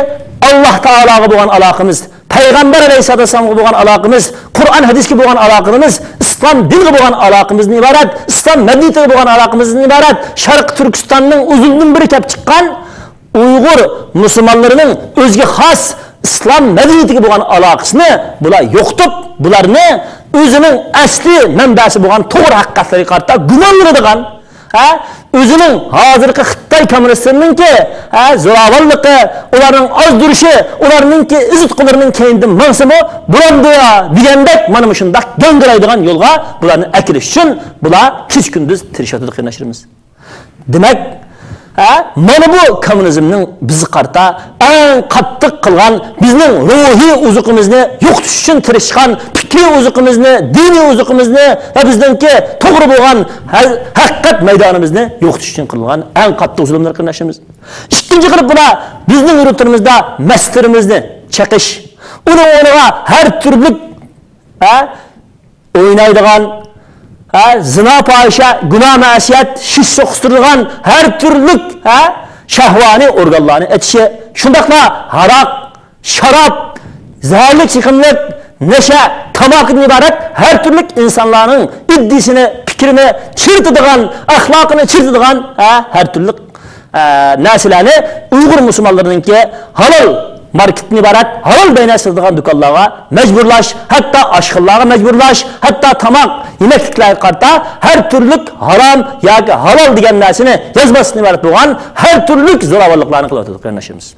ئاللاھ تائالاغا بولغان ئالاقىمىز، پەيغەمبەر ئەلەيھىسسالاتۇ ۋەسسالامغا بولغان ئالاقىمىز، قۇرئان ھەدىسكە بولغان ئالاقىمىز، ئىسلام دىنىغا بولغان ئالاقىمىزدىن ئىبارەت، ئىسلام مەدەنىيىتىگە بولغان ئالاقىمىزدىن ئىبارەت، شەرقىي تۈركىستاننىڭ ئۇزۇندىن بېرى كەپ چىققان ئۇيغۇر مۇسۇلمانلىرىنىڭ ئۆزىگە خاس ئىسلام مەدەنىيىتىگە بولغان ئالاقىسىنى بۇلار يوقىتىپ، بۇلارنى ئۆزىنىڭ ئەسلى مەنبەسى بولغان توغرا ھەقىقەتلەرگە قارىتا گۇمانلىنىدىغان، ھە، ئۆزىنىڭ ھازىرقى خىتاي كوممۇنىستلىرىنىڭكى، ھە، زوراۋانلىقى، ئۇلارنىڭ ئازدۇرۇشى، ئۇلارنىڭكى ئېزىتقۇلىرىنىڭ كەينىدىن ماڭسىمۇ بولامدۇ دېگەندەك مانا مۇشۇنداق گاڭگىرايدىغان يولغا بۇلارنى ئەكېلىش ئۈچۈن بۇلار كېچە-كۈندۈز تىرىشىۋاتىدۇ، قېرىنداشلىرىمىز. دېمەك، ھە، مانا بۇ كوممۇنىزمنىڭ بىزگە قارىتا ئەڭ قاتتىق قىلغان، بىزنىڭ روھىي ئوزۇقىمىزنى يوقىتىش ئۈچۈن تىرىشقان، پىكرىي ئوزۇقىمىزنى، دىنىي ئوزۇقىمىزنى ۋە بىزنىڭكى توغرا بولغان ھە-، ھەقىقەت مەيدانىمىزنى يوقىتىش ئۈچۈن قىلىنغان ئەڭ قاتتىق زۇلۇملار، قېرىنداشلىرىمىز. ئىككىنچى قىلىپ بۇلار بىزنىڭ يۇرتلىرىمىزدا مەسچىتلىرىمىزنى چېقىش، ئۇنىڭ ئورنىغا ھەر تۈرلۈك، ھە، ئوينايدىغان، ھە، زىنا، پاھىشە، گۇناھ، مەسىيەت، شىش سوقۇشتۇرىدىغان ھەر تۈرلۈك، ھە، شەھۋانىي ئورگانلارنى ئېچىشى، شۇنداقلا ھاراق، شاراب، زەھەرلىك چېقىملىق، نەشە، تاماكىدىن ئىبارەت ھەر تۈرلۈك ئىنسانلارنىڭ ئىدىيىسىنى، پىكرىنى چىرىتىدىغان، ئەخلاقىنى چىرىتىدىغان، ھە، ھەر تۈرلۈك ئە، نەرسىلەرنى ئۇيغۇر مۇسۇلمانلىرىنىڭكى ھالال ماركېتتىن ئىبارەت ھالال بەينە ساتىدىغان دۇكانلارغا مەجبۇرلاش، ھەتتا ئاشخانىلارغا مەجبۇرلاش، ھەتتا تاماق يېمەكلىكلەرگە قارىتا ھەر تۈرلۈك ھارام ياكى ھالال دېگەن نەرسىنى يازماستىن ئىبارەت بولغان ھەر تۈرلۈك زوراۋانلىقلارنى قىلىۋاتىدۇ، قېرىنداشلىرىمىز.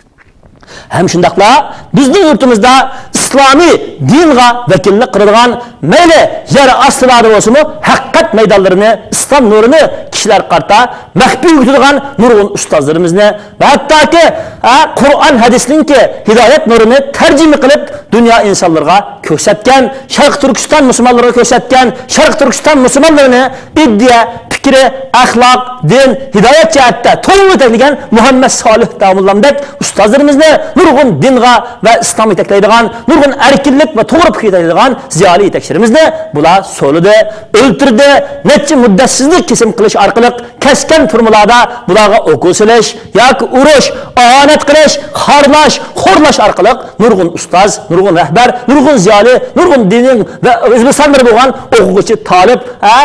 ھەم شۇنداقلا بىزنىڭ يۇرتىمىزدا ئىسلامىي دىنغا ۋەكىللىك قىلىدىغان، مەيلى يەر ئاستىلاردا بولسىمۇ، ھەقىقەت مەيدانلىرىنى، ئىسلام نۇرىنى كىشىلەرگە قارىتا مەخپىي ئۆگىتىدىغان نۇرغۇن ئۇستازلىرىمىزنى ۋە ھەتتاكى، ھە، قۇرئان ھەدىسنىڭكى ھىدايەت نۇرىنى تەرجىمە قىلىپ، دۇنيا ئىنسانلىرىغا كۆرسەتكەن، شەرقىي تۈركىستان مۇسۇلمانلىرىغا كۆرسەتكەن، شەرقىي تۈركىستان مۇسۇلمانلىرىنى ئىدىيە، پىكرى، ئەخلاق، دىن، ھىدايەت جەھەتتە توغرا يېتەكلىگەن مۇھەممەد سالىھ داموللامدەك ئۇستازلىرىمىزنى نۇرغۇن دىنغا ۋە ئىسلامغا يېتەكلەيدىغان، نۇرغۇن ئەركىنلىك ۋە توغرا پىكىر يېتەكلەيدىغان زىيالىي يېتەكچىلىرىمىزنى بۇلار سولىدى، ئۆلتۈردى، نەچچە مۇددەتسىزلىك كېسىم قىلىش ئارقىلىق كەسكەن تۈرمىلاردا بۇلارغا ئوكۇل سېلىش ياكى ئۇرۇش، ئاھانەت قىلىش، خارلاش، خورلاش ئارقىلىق نۇرغۇن ئۇستاز، نۇرغۇن رەھبەر، نۇرغۇن زىيالىي، نۇرغۇن دىنىي ۋە ئۆزبېكىستانلىرى بولغان ئوقۇغۇچى، تالىپ، ھە،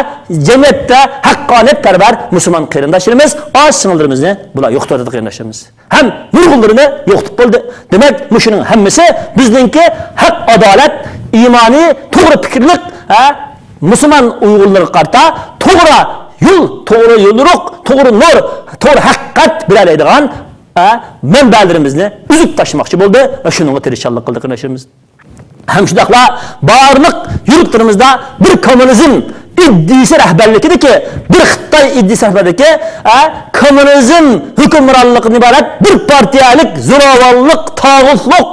جەمئىيەتتە ھەققانىيەتپەرۋەر مۇسۇلمان قېرىنداشلىرىمىز، ئاچا سىڭىللىرىمىزنى بۇلار يوقىتىۋاتىدۇ، قېرىنداشلىرىمىز. ھەم نۇرغۇنلىرىنى يوقىتىپ بولدى. دېمەك، مۇشۇنىڭ ھەممىسى بىزنىڭكى ھەق، ئادالەت، ئىمانىي، توغرا پىكىرلىك، ھە، مۇسۇلمان ئۇيغۇرلىرىغا قارىتا توغرا يول، توغرا يوليورۇق، توغرا نۇر، توغرا ھەقىقەت بېرەلەيدىغان، ھە، مەنبەلىرىمىزنى ئۈزۈپ تاشلىماقچى بولدى ۋە شۇنىڭغا تىرىشچانلىق قىلدى، قېرىنداشلىرىمىز. ھەم شۇنداقلا بارلىق يۇرتلىرىمىزدا بىر كوممۇنىزم ئىدىيىسى رەھبەرلىكىدىكى، بىر خىتاي ئىدىيىسى رەھبەرلىكى، ئە، كوممۇنىزم ھۆكۈمرانلىقىدىن ئىبارەت بىر پارتىيەلىك زوراۋانلىق، تاغۇتلۇق،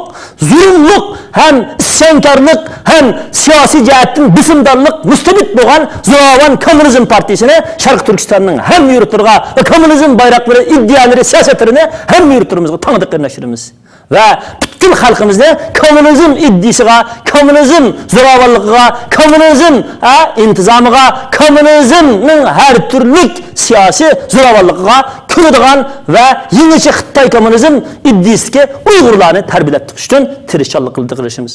زۇلۇملۇق ھەم ئىسيانكارلىق ھەم سىياسىي جەھەتتىن بېسىمدارلىق، مۇستەبىت بولغان زوراۋان كوممۇنىزم پارتىيىسىنى شەرقىي تۈركىستاننىڭ ھەممە يۇرتلىرىغا ۋە كوممۇنىزم بايراقلىرى، ئىدىيەلىرى، سىياسەتلىرىنى ھەممە يۇرتلىرىمىزغا تاڭدى، قېرىنداشلىرىمىز. ۋە پۈتكۈل خەلقىمىزنى كوممۇنىزم ئىدىيىسىغا، كوممۇنىزم زوراۋانلىقىغا، كوممۇنىزم، ھە، ئىنتىزامىغا، كوممۇنىزمنىڭ ھەر تۈرلۈك سىياسىي زوراۋانلىقىغا كۆنىدىغان ۋە يېڭىچە خىتاي كوممۇنىزم ئىدىيىسىدىكى ئۇيغۇرلارنى تەربىيەلەپ چىقىش ئۈچۈن تىرىشچانلىق قىلدى، قېرىندىشىمىز.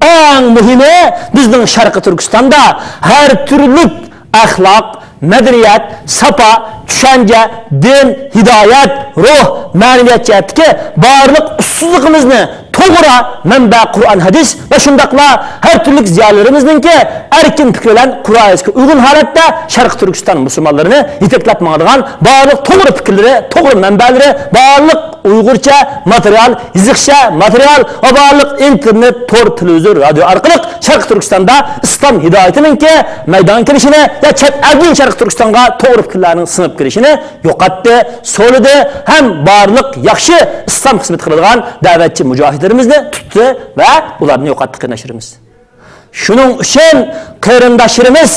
ئەڭ مۇھىمى، بىزنىڭ شەرقىي تۈركىستاندا ھەر تۈرلۈك ئەخلاق، مەدەنىيەت، ساپا، چۈشەنچە، دىن، ھىدايەت، روھ، مەنىۋىيەت جەھەتتىكى بارلىق ئۇسسۇزلۇقىمىزنى توغرا مەنبە قۇرئان، ھەدىس ۋە شۇنداقلا ھەر تۈرلۈك زىيالىيلىرىمىزنىڭكى ئەركىن پىكرى بىلەن قۇرئان ھەدىسكە ئۇيغۇن ھالەتتە شەرقىي تۈركىستان مۇسۇلمانلىرىنى يېتەكلەپ ماڭىدىغان بارلىق توغرا پىكىرلىرى، توغرا مەنبەلىرى، بارلىق ئۇيغۇرچە ماتېرىيال، يېزىقچە ماتېرىيال ۋە بارلىق ئىنتېرنېت، تور، تېلېۋىزور، رادىيو ئارقىلىق شەرقىي تۈركىستاندا ئىسلام ھىدايىتىنىڭكى مەيدانغا كېلىشىنى ۋە چەت ئەلدىن شەرقىي تۈركىستانغا توغرا پىكىرلەرنىڭ سىڭىپ كىرىشىنى يوقاتتى، سولىدى ھەم بارلىق ياخشى ئىسلام خىزمىتى قىلىدىغان دەۋەتچى مۇجاھىدلىرىمىزنى تۇتتى ۋە ئۇلارنى يوقاتتى، قېرىنداشلىرىمىز. شۇنىڭ ئۈچۈن قېرىنداشلىرىمىز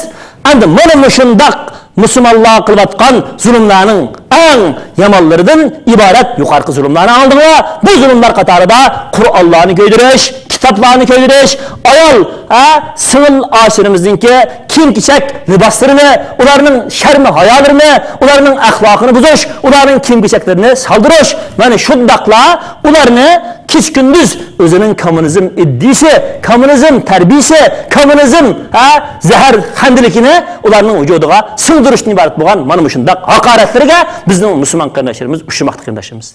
ئەمدى مانا مۇشۇنداق مۇسۇلمانلارغا قىلىۋاتقان زۇلۇملارنىڭ ئەڭ يامانلىرىدىن ئىبارەت يۇقىرىقى زۇلۇملارنى ئاڭلىدىڭلار. بۇ زۇلۇملار قاتارىدا قۇرئانلارنى كۆيدۈرۈش، كىتابلارنى كۆيدۈرۈش، ئايال، ھە، سىڭىل ئاشىلىرىمىزنىڭكى كىيىم-كېچەك لىباسلىرىنى، ئۇلارنىڭ شەرمى ھايالىرىنى، ئۇلارنىڭ ئەخلاقىنى بۇزۇش، ئۇلارنىڭ كىيىم-كېچەكلىرىنى سالدۇرۇش، مانا شۇنداقلا ئۇلارنى كېچە-كۈندۈز ئۆزىنىڭ كوممۇنىزم ئىدىيىسى، كوممۇنىزم تەربىيىسى، كوممۇنىزم، ھە، زەھەر خەندىلىكىنى ئۇلارنىڭ ۋۇجۇدىغا سىڭدۈرۈشتىن ئىبارەت بولغان مانا مۇشۇنداق ھاقارەتلەرگە بىزنىڭ مۇسۇلمان قېرىنداشلىرىمىز ئۇچرىماقتا، قېرىنداشلىرىمىز.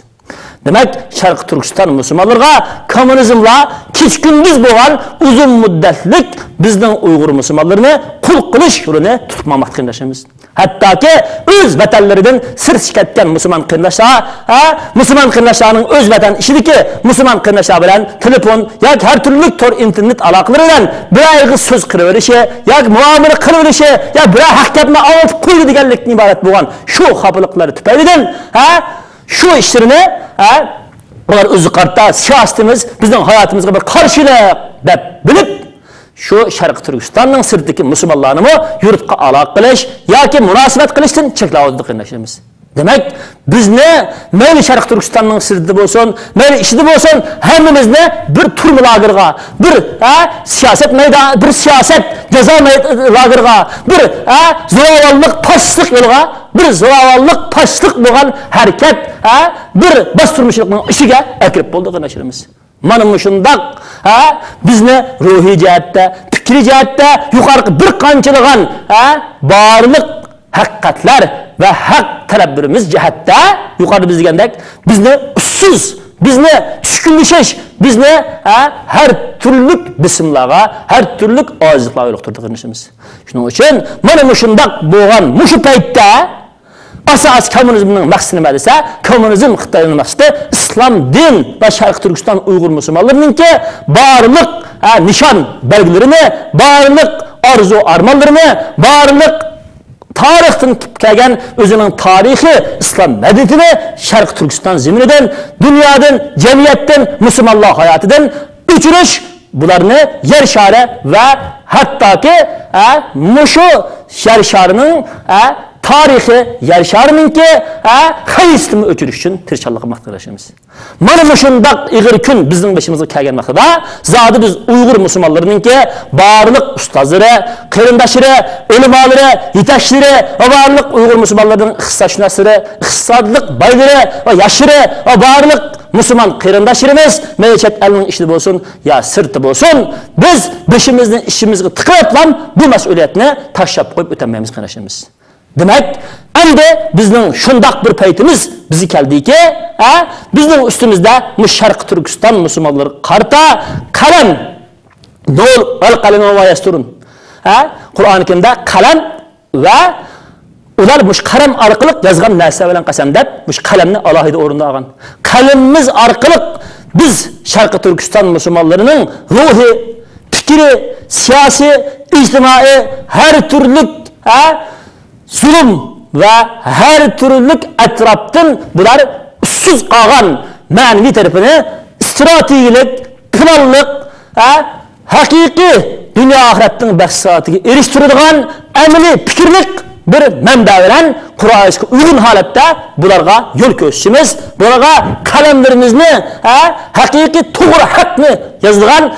دېمەك، شەرقىي تۈركىستان مۇسۇلمانلىرىغا كوممۇنىزملار كېچە-كۈندۈز بولغان ئۇزۇن مۇددەتلىك بىزنىڭ ئۇيغۇر مۇسۇلمانلىرىنى قۇل قىلىش يولىنى تۇتۇپ ماڭماقتا، قېرىنداشلىرىمىز. ھەتتاكى ئۆز ۋەتەنلىرىدىن سىرتقا كەتكەن مۇسۇلمان قېرىنداشلار، ھە، مۇسۇلمان قېرىنداشلارنىڭ ئۆز ۋەتەن ئىچىدىكى مۇسۇلمان قېرىنداشلار بىلەن تېلېفون ياكى ھەر تۈرلۈك تور ئىنتېرنېت ئالاقىلىرى بىلەن بىرەر ئېغىز سۆز قىلىۋېلىشى ياكى مۇئامىلە قىلىۋېلىشى يا بىرەر ھەق گەپنى ئاڭلىتىپ قويدى دېگەنلىكتىن ئىبارەت بولغان شۇ خاپىلىقلار تۈپەيلىدىن، ھە، شۇ ئىشلىرىنى، ھە، ئۇلار ئۆزى قارىتا سىياسىتىمىز بىزنىڭ ھاياتىمىزغا بىر قارشىلىق دەپ بىلىپ، شۇ شەرقىي تۈركىستاننىڭ سىرتىدىكى مۇسۇلمانلارنىمۇ يۇرتقا ئالاقە قىلىش ياكى مۇناسىۋەت قىلىشتىن چەكلەۋاتىدۇ، قېرىنداشلىرىمىز. دېمەك، بىزنى مەيلى شەرقىي تۈركىستاننىڭ سىرتىدا بولسۇن، مەيلى ئىچىدە بولسۇن، ھەممىمىزنى بىر تۈرمە لاگېرغا، بىر، ھە، سىياسەت مەيدان، بىر سىياسەت جازا مەي-، لاگېرغا، بىر، ھە، زوراۋانلىق پاشىستلىق يولىغا، بىر زوراۋانلىق پاشىستلىق بولغان ھەرىكەت، ھە، بىر باستۇرمىچىلىقنىڭ ئىچىگە ئەكىرىپ بولدى، قېرىنداشلىرىمىز. مانا مۇشۇنداق، ھە، بىزنى روھىي جەھەتتە، پىكرىي جەھەتتە يۇقىرىقى بىر قانچىلىغان، ھە، بارلىق ھەقىقەتلەر ۋە ھەق تەلەپلىرىمىز جەھەتتە يۇقىرىدا بىز دېگەندەك بىزنى ئۇسسۇز، بىزنى چۈشكۈنلىشىش، بىزنى، ھە، ھەر تۈرلۈك بېسىملارغا، ھەر تۈرلۈك ئاجىزلىقلارغا يولۇقتۇردى، قېرىندىشىمىز. شۇنىڭ ئۈچۈن مانا مۇشۇنداق بولغان مۇشۇ پەيتتە ئاساسىي كوممۇنىزمنىڭ مەقسىتى نېمە دېسە، كوممۇنىزم خىتاينىڭ مەقسىتى ئىسلام دىن ۋە شەرقىي تۈركىستان ئۇيغۇر مۇسۇلمانلىرىنىڭكى بارلىق، ھە، نىشان بەلگىلىرىنى، بارلىق ئارزۇ ئارمانلىرىنى، بارلىق تارىختىن كېلىپ كەلگەن ئۆزىنىڭ تارىخىي ئىسلام مەدەنىيىتىنى شەرقىي تۈركىستان زېمىنىدىن، دۇنيادىن، جەمئىيەتتىن، مۇسۇلمانلار ھاياتىدىن ئۆچۈرۈش، بۇلارنى يەر شارى ۋە ھەتتاكى، ئە، مۇشۇ يەر شارىنىڭ، ئە، تارىخى يەر شارىنىڭكى، ئە، خەرىتىسىنى ئۆچۈرۈش ئۈچۈن تىرىشچانلىق قىلماقتا، قېرىنداشلىرىمىز. مانا مۇشۇنداق ئېغىر كۈن بىزنىڭ بېشىمىزغا كەلگەن ۋاقتىدا، زادى بىز ئۇيغۇر مۇسۇلمانلىرىنىڭكى بارلىق ئۇستازلىرى، قېرىنداشلىرى، ئۆلىمالىرى، يېتەكچىلىرى ۋە بارلىق ئۇيغۇر مۇسۇلمانلىرىنىڭ ئىقتىسادچىناسلىرى، ئىقتىسادلىق بايلىرى ۋە ياشلىرى ۋە بارلىق مۇسۇلمان قېرىنداشلىرىمىز، مەيلى چەت ئەلنىڭ ئىچىدە بولسۇن يا سىرتى بولسۇن، بىز بېشىمىزنى ئىچىمىزگە تىقىۋېتىپلا بۇ مەسئۇلىيەتنى تاشلاپ قويۇپ ئۆتەلمەيمىز، قېرىنداشلىرىمىز. دېمەك، ئەمدى بىزنىڭ شۇنداق بىر پەيتىمىز بىزگە كەلدىكى، ھە، بىزنىڭ ئۈستىمىزدە مۇشۇ شەرقىي تۈركىستان مۇسۇلمانلىرىغا قارىتا قەلەم، نۇر ۋەل قەلەمى ۋە ما يەستۇرۇن. ھە، قۇرئانى كەرىمدە قەلەم ۋە ئۇلار مۇشۇ قەلەم ئارقىلىق يازغان نەرسە بىلەن قەسەم دەپ، مۇشۇ قەلەمنى ئالاھىدە ئورۇندا ئالغان. قەلىمىمىز ئارقىلىق بىز شەرقىي تۈركىستان مۇسۇلمانلىرىنىڭ روھى، پىكرى، سىياسىي، ئىجتىمائىي، ھەر تۈرلۈك، ھە، زۇلۇم ۋە ھەر تۈرلۈك ئەتراپتىن بۇلار ئۇسسۇز قالغان مەنىۋى تەرىپىنى ئىستراتېگىيەلىك، پىلانلىق، ھە، ھەقىقىي دۇنيا ئاخىرەتنىڭ بەخت-سائادىتىگە ئېرىشتۈرىدىغان ئەمەلىي پىكىرلىك بىر مەنبە بىلەن قۇرئانغا ئۇيغۇن ھالەتتە بۇلارغا يول كۆرسىتىمىز. بۇلارغا قەلەملىرىمىزنى، ھە، ھەقىقىي توغرا ھەقنى يازىدىغان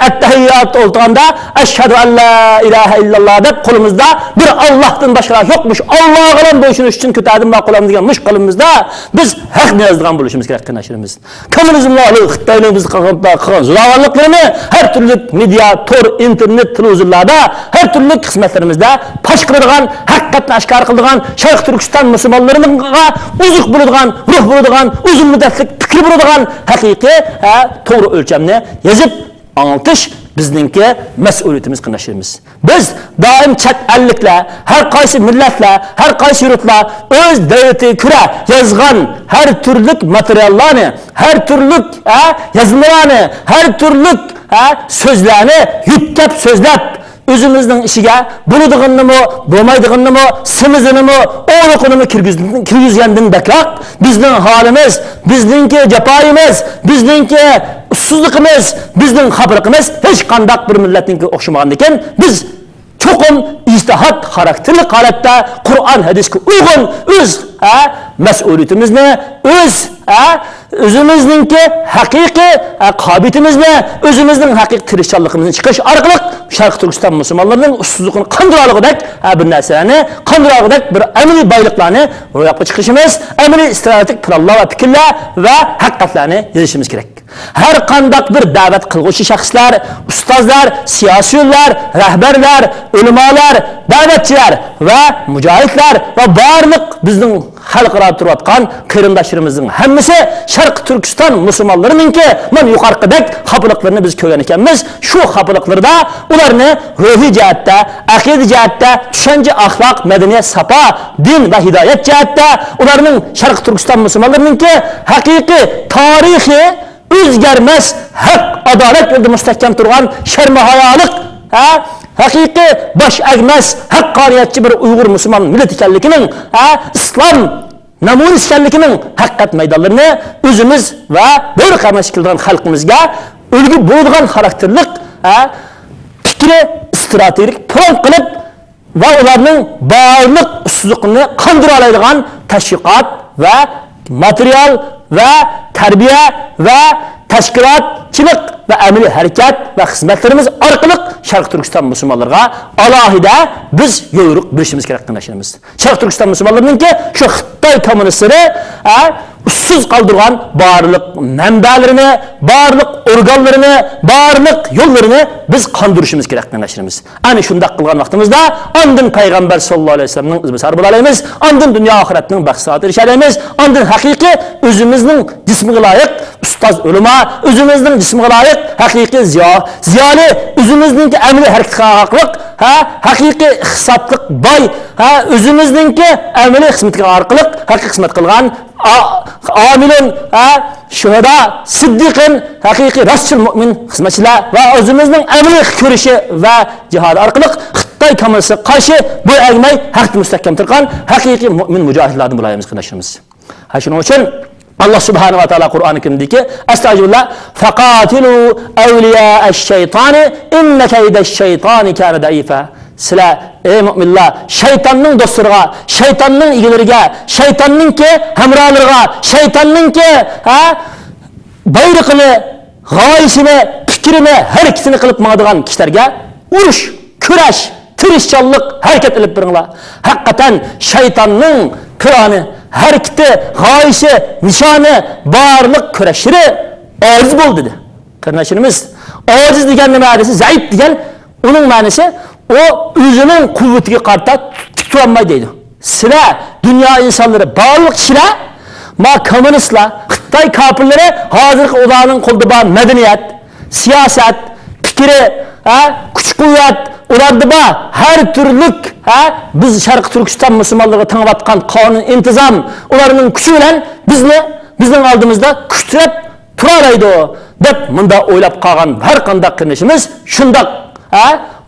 ئەتتەھىياتتا ئولتۇرغاندا، ئەشھەدۇ ئەن لا ئىلاھە ئىللاللا دەپ قولىمىزدا بىر ئاللاھتىن باشقا يوق، مۇشۇ ئاللاغىلا بويسۇنۇش ئۈچۈن كۆتەردىم بار قولۇمنى دېگەن مۇشۇ قولىمىزدا بىز ھەقنى يازىدىغان بولۇشىمىز كېرەك، قېرىنداشلىرىمىز. كوممۇنىزملارنىڭ، خىتاينىڭ بىزگە قىلغان، قىلغان زوراۋانلىقلىرىنى ھەر تۈرلۈك مېدىيا، تور، ئىنتېرنېت، تېلېۋىزورلاردا، ھەر تۈرلۈك خىزمەتلىرىمىزدە پاش قىلىدىغان، ھەقىقەتنى ئاشكارا قىلىدىغان، شەر شەرقىي تۈركىستان مۇسۇلمانلىرىغا ئوزۇق بولىدىغان، روھ بولىدىغان، ئۇزۇن مۇددەتلىك پىكىر بولىدىغان ھەقىقىي، ھە، توغرا ئۆلچەمنى يېزىپ ئاڭلىتىش بىزنىڭكى مەسئۇلىيىتىمىز، قېرىنداشلىرىمىز. بىز دائىم چەت ئەللىكلەر، ھەر قايسى مىللەتلەر، ھەر قايسى يۇرتلار ئۆز دەۋلىتىگە كۆرە يازغان ھەر تۈرلۈك ماتېرىياللارنى، ھەر تۈرلۈك، ھە، يازمىلارنى، ھەر تۈرلۈك، ھە، سۆزلەرنى يۆتكەپ سۆزلەپ، ئۆزىمىزنىڭ ئىچىگە بولىدىغىنىنىمۇ، بولمايدىغىنىنىمۇ، سېمىزىنىمۇ، ئوغرىقىنىمۇ كىرگۈز-، كىرگۈزگەندىن بەكراق، بىزنىڭ ھالىمىز، بىزنىڭكى جاپايىمىز، بىزنىڭكى ئۇسسۇزلۇقىمىز، بىزنىڭ خاپىلىقىمىز ھېچقانداق بىر مىللەتنىڭكىگە ئوخشىمىغاندىكىن، بىز چوقۇم ئىجتىھات خاراكتېرلىك ھالەتتە قۇرئان، ھەدىسكە ئۇيغۇن ئۆز، ھە، مەسئۇلىيىتىمىزنى، ئۆز، ھە، ئۆزىمىزنىڭكى ھەقىقىي، ھە، قابىلىيىتىمىزنى، ئۆزىمىزنىڭ ھەقىقىي تىرىشچانلىقىمىزنى چىقىرىش ئارقىلىق شەرقىي تۈركىستان مۇسۇلمانلىرىنىڭ ئۇسسۇزلۇقىنى قاندۇرالىغۇدەك، ھە، بىر نەرسىلەرنى قاندۇرالىغۇدەك بىر ئەمەلىي بايلىقلارنى روياپقا چىقىرىشىمىز، ئەمەلىي ئىستراتېگىك پىلانلار ۋە پىكىرلەر ۋە ھەقىقەتلەرنى يېزىشىمىز كېرەك. ھەر قانداق بىر دەۋەت قىلغۇچى شەخسلەر، ئۇستازلار، سىياسىيونلار، رەھبەرلەر، ئۆلىمالار، دەۋەتچىلەر ۋە مۇجاھىدلار ۋە بارلىق بىزنىڭ خەلقئارادا تۇرۇۋاتقان قېرىنداشلىرىمىزنىڭ ھەممىسى شەرقىي تۈركىستان مۇسۇلمانلىرىنىڭكى مانا يۇقىرىقىدەك خاپىلىقلىرىنى بىز كۆرگەن ئىكەنمىز. شۇ خاپىلىقلىرىدا ئۇلارنى روھىي جەھەتتە، ئەقىدە جەھەتتە، چۈشەنچە، ئەخلاق، مەدەنىيەت، ساپا، دىن ۋە ھىدايەت جەھەتتە ئۇلارنىڭ شەرقىي تۈركىستان مۇسۇلمانلىرىنىڭكى ھەقىقىي تارىخىي ئۆزگەرمەس ھەق، ئادالەت يولىدا مۇستەھكەم تۇرغان، شەرمىھايالىق، ھە، ھەقىقىي باش ئەگمەس ھەققانىيەتچى بىر ئۇيغۇر مۇسۇلمان مىللىتى ئىكەنلىكىنىڭ، ھە، ئىسلام نەمۇنىسى ئىكەنلىكىنىڭ ھەقىقەت مەيدانلىرىنى ئۆزىمىز ۋە دەۋر قەدىمىدىن كېلىدىغان خەلقىمىزگە ئۈلگە بولىدىغان خاراكتېرلىق، ھە، پىكرى ئىستراتېگىك پىلان قىلىپ، ۋە ئۇلارنىڭ بارلىق ئۇسسۇزلۇقىنى قاندۇرالايدىغان تەشۋىقات ۋە ماتېرىيال ۋە تەربىيە ۋە تەشكىلاتچىلىق ۋە ئەمەلىي ھەرىكەت ۋە خىزمەتلىرىمىز ئارقىلىق شەرقىي تۈركىستان مۇسۇلمانلىرىغا ئالاھىدە بىز يوليورۇق بېرىشىمىز كېرەك، قېرىنداشلىرىمىز. شەرقىي تۈركىستان مۇسۇلمانلىرىنىڭكى شۇ خىتاي كوممۇنىستلىرى، ئە، ئۇسسۇز قالدۇرغان بارلىق مەنبەلىرىنى، بارلىق ئورگانلىرىنى، بارلىق يوللىرىنى بىز قاندۇرۇشىمىز كېرەك، قېرىنداشلىرىمىز. ئەنە شۇنداق قىلغان ۋاقتىمىزدا، ئاندىن پەيغەمبەر ساللاللاھۇ ئەلەيھى ۋەسەللەمنىڭ ئىزباسارى بولالايمىز، ئاندىن دۇنيا ئاخىرەتنىڭ بەخت-سائادىتىگە ئېرىشەلەيمىز، ئاندىن ھەقىقىي ئۆزىمىزنىڭ جىسمىغا لايىق ئۇستاز، ئۆلىما، ئۆزىمىزنىڭ جىسمىغا لايىق ھەقىقىي زىيا-، زىيالىي، ئۆزىمىزنىڭكى ئەمەلىي ھەرىكىتىگە ئارقىلىق، ھە، ھەقىقىي ئىقتىسادلىق باي، ھە، ئۆزىمىزنىڭكى ئەمەلىي خىزمىتىگە ئارقىلىق ھەقىقىي خىزمەت قىلغان ئا-، ئامىلۇن، ھە، شۇھەدا، سىددىقىن، ھەقىقىي راستچىل مۆمىن خىزمەتچىلەر ۋە ئۆزىمىزنىڭ ئەمەلىي كۈرىشى ۋە جىھادى ئارقىلىق خىتاي كاممۇنىستىغا قارشى بويۇن ئەگمەي، ھەقتە مۇستەھكەم تۇرغان ھەقىقىي مۆمىن مۇجاھىدلاردىن بولايمىز، قېرىنداشلىرىمىز. ھە، شۇنىڭ ئۈچۈن ئاللا سۇبھانەھۇ ۋە تائالا قۇرئانى كەرىمدىكى، ئەستەئىزۇبىللا، فَقَاتِلُوا أَوْلِيَاءَ الشَّيْطَانِ إِنَّ كَيْدَ الشَّيْطَانِ كَانَ ضَعِيفًا. سىلەر، ئەي مۆمىنلەر، شەيتاننىڭ دوستلىرىغا، شەيتاننىڭ ئىگىلىرىگە، شەيتاننىڭكى ھەمراھلىرىغا، شەيتاننىڭكى، ھە، بايرىقىنى، غايىسىنى، پىكرىنى، ھەرىكىتىنى قىلىپ ماڭىدىغان كىشىلەرگە ئۇرۇش، كۈرەش، تىرىشچانلىق، ھەرىكەت ئېلىپ بېرىڭلار. ھەقىقەتەن شەيتاننىڭ پىلانى، ھەرىكىتى، غايىسى، نىشانى، بارلىق كۈرەشلىرى ئاجىز بولدى، دېدى. قېرىنداشلىرىمىز، ئاجىز دېگەن نېمە دېسە، زەئىپ دېگەن، ئۇنىڭ مەنىسى، ئۇ ئۆزىنىڭ قۇۋۋىتىگە قارىتا تىك تۇرالمايدۇ دەيدۇ. سىلەر، دۇنيا ئىنسانلىرى، بارلىق كىشىلەر، ما كوممۇنىستلار، خىتاي كاپىرلىرى، ھازىرقى ئۇلارنىڭ قولىدا بار مەدەنىيەت، سىياسەت، پىكرى، ھە، كۈچ-قۇۋۋەت، ئۇلاردا بار ھەر تۈرلۈك، ھە، بىز شەرقىي تۈركىستان مۇسۇلمانلىرىغا تېڭىۋاتقان قانۇن-ئىنتىزام، ئۇلارنىڭ كۈچى بىلەن بىزنى، بىزنىڭ ئالدىمىزدا كۈچلەپ تۇرالايدۇ، دەپ مۇنداق ئويلاپ قالغان ھەر قانداق قېرىندىشىمىز شۇنداق، ھە،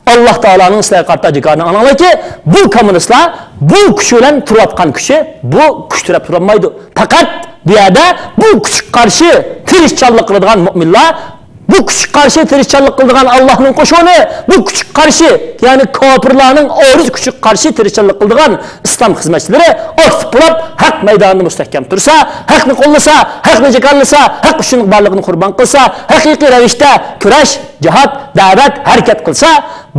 ئاللا تائالانىڭ سىلەرگە قارىتا جاكارىنى ئاڭلاڭلاركى، بۇ كوممۇنىستلار بۇ كۈچ بىلەن تۇرۇۋاتقان كۈچى، بۇ كۈچ تىرەپ تۇرالمايدۇ. پەقەت بۇ يەردە بۇ كۈچكە قارشى تىرىشچانلىق قىلىدىغان مۆمىنلار، بۇ كۈچكە قارشى تىرىشچانلىق قىلىدىغان ئاللانىڭ قوشۇنى، بۇ كۈچكە قارشى، يەنى كاپىرلارنىڭ ئارزۇ كۈچىگە قارشى تىرىشچانلىق قىلىدىغان ئىسلام خىزمەتچىلىرى ئاكتىپ بولۇپ، ھەق مەيدانىدا مۇستەھكەم تۇرسا، ھەقنى قوللىسا، ھەقنى جاكارلىسا، ھەق ئۈچۈن بارلىقىنى قۇربان قىلسا، ھەقىقىي رەۋىشتە كۈرەش، جىھاد، دەۋەت، ھەرىكەت قىلسا،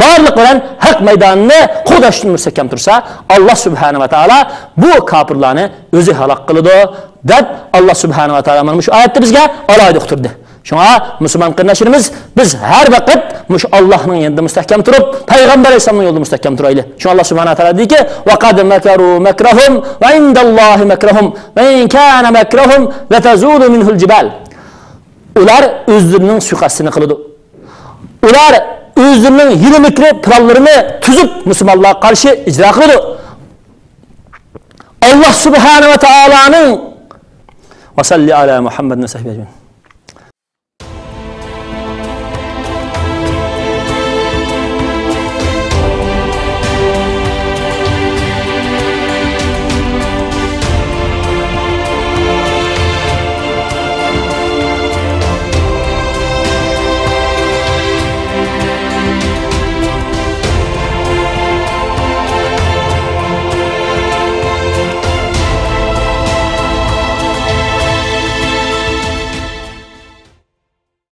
بارلىق بىلەن ھەق مەيدانىنى قوغداشتىن مۇستەھكەم تۇرسا، ئاللا سۇبھانەھۇ ۋە تائالا بۇ كاپىرلارنى ئۆزى ھالاك قىلىدۇ، دەپ، ئاللا سۇبھانەھۇ ۋە تائالا مانا مۇشۇ ئايەتتە بىزگە ئالاھىدە ئۇقتۇردى. شۇڭا مۇسۇلمان قېرىنداشلىرىمىز، بىز ھەر ۋاقىت مۇشۇ ئاللاھنىڭ يېنىدا مۇستەھكەم تۇرۇپ، پەيغەمبەر ئەلەيھىسسالامنىڭ يولىدا مۇستەھكەم تۇرايلى. شۇڭا ئاللا سۇبھانەھۇ ۋە تائالا دېدىكى، «وقد مكروا مكرهم وعند الله مكرهم وإن كان مكرهم لتزول منه الجبال.» ئۇلار ئۆزلىرىنىڭ سۇيىقەستىنى قىلىدۇ. ئۇلار ئۆزلىرىنىڭ ھىيلە-مىكرى پىلانلىرىنى تۈزۈپ، مۇسۇلمانلارغا قارشى ئىجرا قىلىدۇ. ئاللا سۇبھانەھۇ ۋە تائالانىڭ، «وصل على محمد وصحبه أجمعين.»